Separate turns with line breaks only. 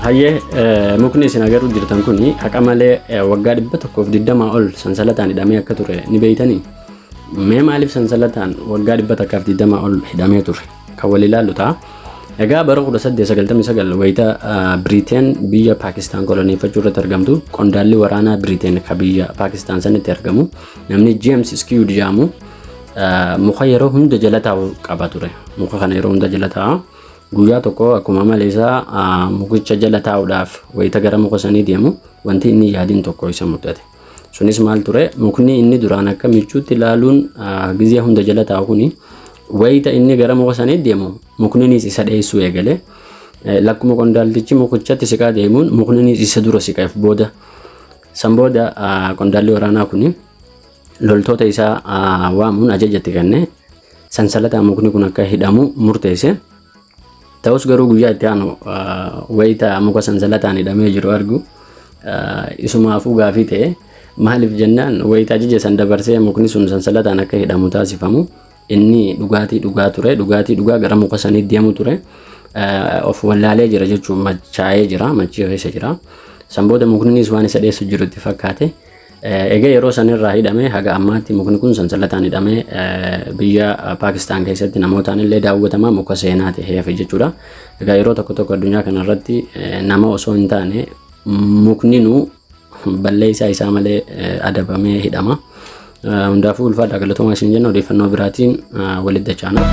Hayyee mukni isin agaruu jirtan kun haqa malee waggaa 120 ol sansalataan hidhamee akka ture ni beeytanii? Mee maaliif sansalataan waggaa 120 ol hidhamee ture? Kan wal ilaallu ta'a. Egaa bara 1899 wayita Biriteen biyya Paakistaan koloneeffachuu irratti argamtu qondaalli waraanaa Biriteen ka biyya Paakistaan sanitti argamu namni Jeems Iskiyuud jedhamu muka yeroo hunda jala taa'u qaba ture. Muka kana yeroo hunda jala taa'a. Guyyaa tokko akkuma amala isaa mukicha jala taa'uudhaaf wayita gara muka sanii deemu wanti inni yaadin tokko isa mudate. Sunis maal ture? Mukni inni duraan akka michuutti ilaaluun gizee hunda jala taa'u kuni wayita inni gara muka sanii deemu mukninis isa dheessuu eegale. Lakkuma qondaaltichi mukichatti siqaa deemuun mukninis isa dura siqeef booda. San booda qondaalli waraanaa kuni loltoota isaa waamuun ajaja itti kenne sansalataan mukni kun akka hidhamu murteesse. Ta'us garuu guyyaa itti aanu wayita muka sansalataan hidhamee jiru argu isumaafuu gaafii ta'e maaliif jennaan wayita ajaja san dabarsee mukni sun sansalataan akka hidhamu taasifamu inni dhugaatii dhugaa ture dhugaatii dhugaa gara muka sanii deemu ture of wallaalee jira jechuun machaa'ee jira machii keessa jira. San booda mukninis waan isa dheessu jiru itti fakkaate. Egaa yeroo sanirraa hidhamee haga ammaatti mukni kun sansalataan hidhamee biyya Paakistaan keessatti namootaan illee daawwatamaa muka seenaa ta'ee hafe jechuudha. Egaa yeroo tokko tokko addunyaa kanarratti nama osoo hin taane mukninuu balleessaa isaa malee adabamee hidhama. Hundaafuu ulfaadha galatoomaa isin jenna odeeffannoo biraatiin walitti dachaana.